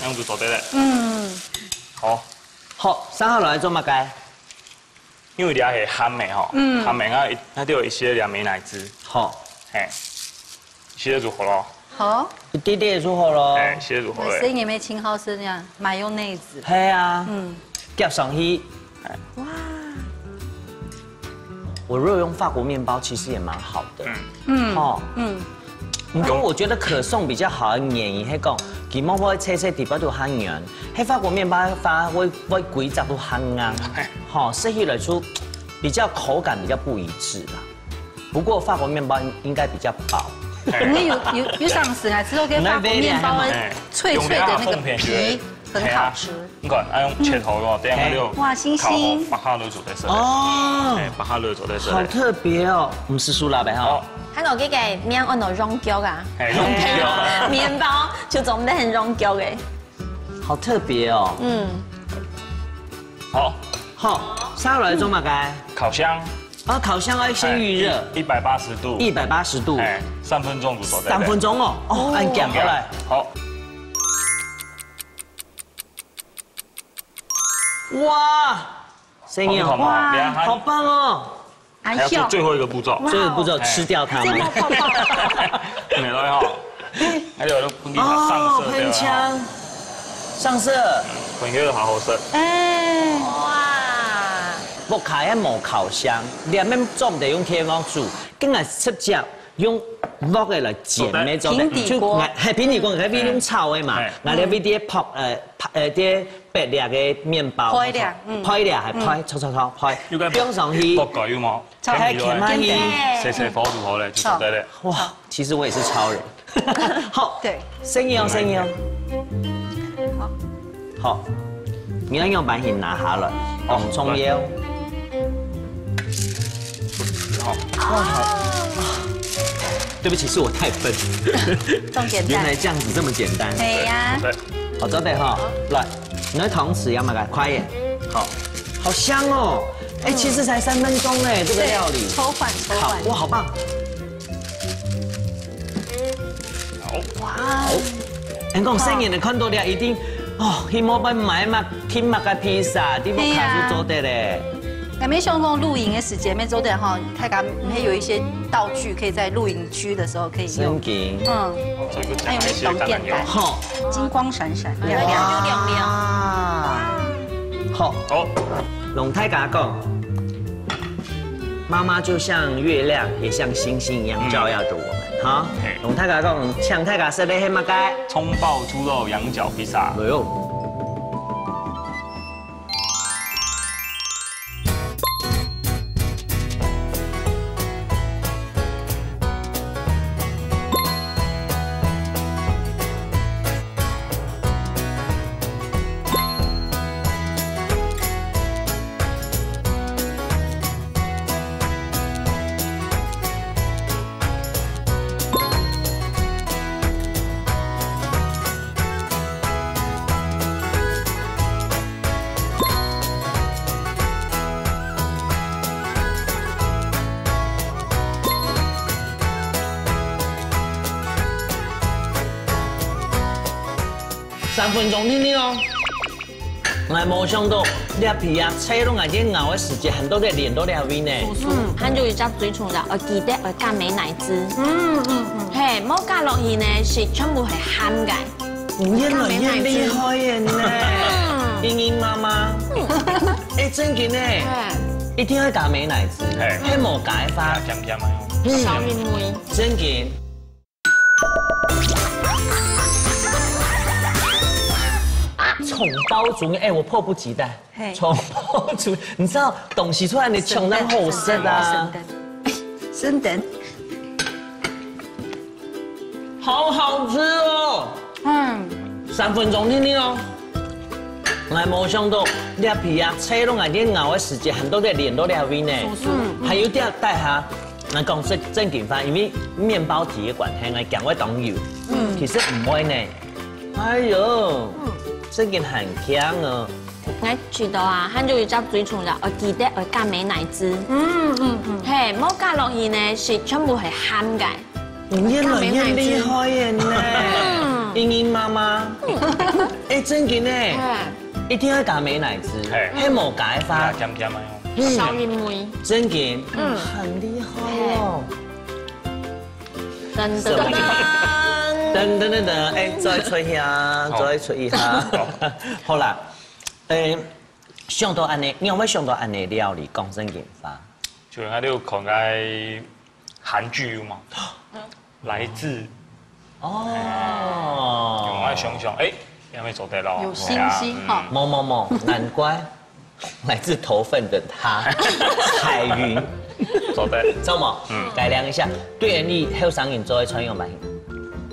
恁樣就做得咧。嗯。好。好，續下來做麼个？因為這係鹹个吼，嗯。鹹个啊，一，那就有一些這美乃滋。好。嘿，一些就好咯。好。一滴滴就好咯。哎，一些就好咧。所以你們清好是這樣，mayonnaise。係啊。嗯。夾上去。哎。哇。我如果用法國面包，其實也蠻好的。嗯。嗯。哦。嗯。毋過我覺得可頌比較好的原因，係講，佢莫會脆脆底背都較軟，係法國面包的話會，會規隻都較硬。嘿。吼，食起來就比較口感比較不一致啦。不過法國面包應，應該比較薄。嘿。因為有，有，有上次啊，吃到个法國面包的脆脆的那個皮，很好吃。 你看，愛用切好个，等下就哇，星星。烤好，白下就做得食。哦。哎，白下就做得食。好特別哦，毋係手拉个哈。哦。還有這個面按到羊角啊。哎，羊角。面包就做得很羊角个。好特別哦。嗯。好。好，續下來做麼个？烤箱。啊，烤箱愛先預熱。哎，一，一百八十度。一百八十度。哎，三分鐘就做得了。三分鐘哦，哦，哦。恁遽，好來。好。 哇，生意哦，好不好？哇，好棒哦！還要做最後一個步驟。哇哦。最後一個步驟，哎。吃掉它嗎？這麼泡泡。沒了哈。哎呦，都分你上色掉了哈。哦，噴槍。上色。嗯，分你好好色。哎。哇。屋下還無烤箱，連面做毋得用電鍋煮，跟俺直接 用鑊个來煎个做得。平底鍋。就，係，平底鍋，𠊎會用炒个嘛，嗯。𠊎這位个煸，呃，煸，呃，這煸了个麵包，煸了，嗯。煸了，還煸，嗯。炒，炒，炒，煸，又該放上去。煸過有無？炒。還炕下去。煎蛋。細細火就好了，就做得了。哇，其實我也是超人。好，對。生意哦，生意哦。好。 好，你要用把它拿下來，哦，很重要。好。哇，好。對不起，是我太笨。重點在。原來這樣子這麼簡單。對呀。對。好，做得哈。來，你的湯匙要麼个？快一點。好。好香哦！哎，嗯。其實才三分鐘哎，這個料理。對，抽飯，抽飯。好，哇，好棒。 好。哇。好。恁講，細人仔看到了一定，哦，去外背買嘛，訂麼个披薩，在屋下就做得咧。係啊。𠊎乜想講露營个時節，乜做得吼，大家乜有一些道具可以在露營區的時候可以用。真經。嗯。這個講一些當然有。還有那種電蛋。好。金光閃閃，亮亮。哇。好。好。摎大家講， 媽媽就像月亮，也像星星一樣照耀著我們，哈。嗯。嘿。摎大家講，請大家食个係麼个？蔥爆豬肉羊角披薩。哎喲。 三分鐘定定哦。𠊎無想到，這皮啊，切落來个咬个時節，還到這連到這位呢。嗯，還有一隻最重要，愛記得愛加美乃滋。嗯，嗯，嗯。嘿，無加落去呢，係全部係鹹个。 你越來越厲害耶呢，嗯。英英媽媽。嗯。哎，真經呢，哎。一定愛加美乃滋，嘿。還無加个話，甜甜嘛。嗯。小妹妹。真經。蔥爆豬肉，哎，我迫不及待。嘿。蔥爆豬，你知道東西出來，你搶當好食啊。等等，等等。好好吃哦。嗯。三分鐘定定哦。𠊎無想到這皮啊，切到𠊎連咬个時節，還都在連到這位呢。嗯。還有點帶下，𠊎講正正經話，因為麵包體个關係，𠊎驚會當油。嗯。其實毋會呢。哎喲，嗯。正經還香哦。𠊎知道啊，還有一隻最重要，愛記得愛加美乃滋。嗯嗯嗯。嘿，無加落去呢，係全部係鹹个。 你越來越厲害耶呢，嗯。英英媽媽。哎，正經呢，嗯。一定愛加美乃滋，嘿。係無加个話，啊，甜甜个哦。嗯。少一味。正經，嗯。很厲害哦。真的。什麼？噔噔噔噔，哎，再吹一下，好。再吹一下。好。好啦，哎，想到恁呢，你會想到恁呢料理，講正經話。就𠊎有看該韓劇有嘛，來自哦。哎，𠊎想想，哎，也會做得咯。有信心哈。哎呀，嗯。無無無，難怪來自頭份的他，彩雲。做得。知道嗎？嗯。改良一下，對你後生人做个菜有滿意。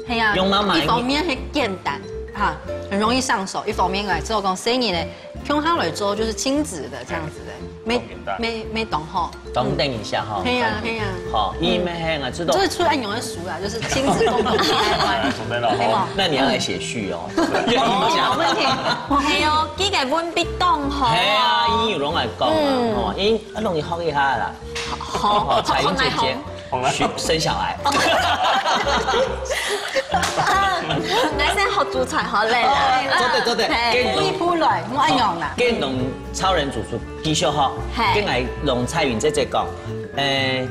係啊，用媽媽个一方面係簡單哈，很容易上手，一方面來做講生意呢，共下來做就是親子的這樣子的，沒當簡單。沒沒懂吼。 等等一下哈。係啊，係啊。好，因為嘿，我知道。這是出來用的書啦，就是親子共同D I Y。哎，做得了哈。對嗎？那你要來寫序哦。好，沒問題。係哦，這個文筆當好哦。係啊，英語攏來講啊，嗯。吼，英，啊，容易學一下啦。好，好，彩雲姐姐，好，好，好。學，生小孩。啊，來先學煮菜好嘞啦。哦，做得，做得。嘿。跟你，一步來，我愛用啦。跟你超人主廚繼續學，嘿。跟𠊎用彩雲姐姐講， 誒，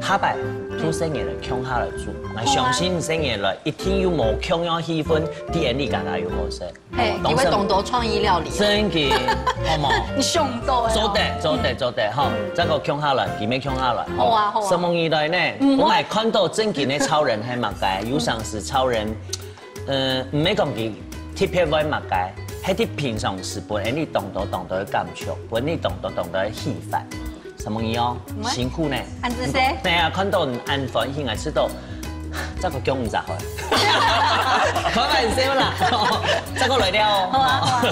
下擺同細人來共下來煮，𠊎相信細人來一定有無共樣氣氛，對𠊎俚家家有好食。嘿，好無？你會懂得創意料理哦。真个，好無？你想到的哦。做得，做得，做得，吼，再過共下來，姊妹共下來，吼。好啊，好啊。承蒙你來呢，嗯，𠊎看到正經个超人係麼个，有常時超人，呃，毋係講佢特別會麼个，係佢平常時分𠊎俚當多當多个感觸，分𠊎俚當多當多个氣氛。 承蒙你哦，喂，辛苦呢。恁仔細。對啊，看到你恁歡喜，𠊎知道，這個薑毋咋好。開玩笑啦，這個來了哦。好啊，好啊。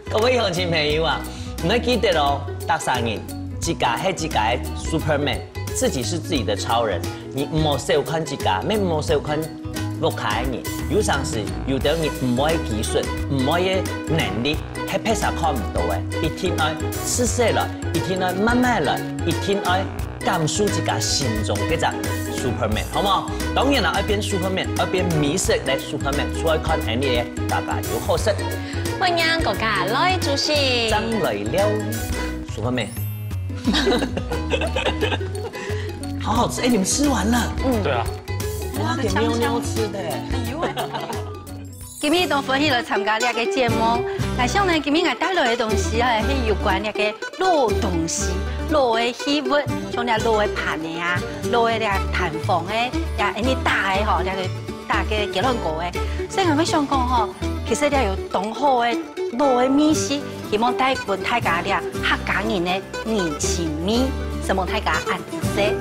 各位鄉親朋友啊，你愛記得哦，逐儕人，自家係自家个Superman，自己是自己的超人。你毋好小看自家，乜毋好小看 屋下个人，有常時有兜人毋會个技術，毋會个能力，係別儕看毋到个，一定愛自細來，一定愛慢慢來，一定愛感受自家心中該隻Superman，好無？當然啦，愛變Superman，愛變美食个Superman，就愛看𠊎俚个家家有好食。歡迎大家來煮食。正來尞，Superman。好好吃，哎，你們吃完了？嗯。對啊。 哇，給喵喵吃的。哎喲喂。今日當歡喜來參加這個節目，𠊎想呢，今日𠊎帶來个東西啊，係有關這個老東西、老个器物，像這老个盤仔啊、老个這個彈簧仔，也恁呢打个吼，這個打个雞卵糕仔。所以𠊎會想講吼，其實這有當好个老个味緒，希望帶分大家這客家人个人情味，承蒙大家恁仔細。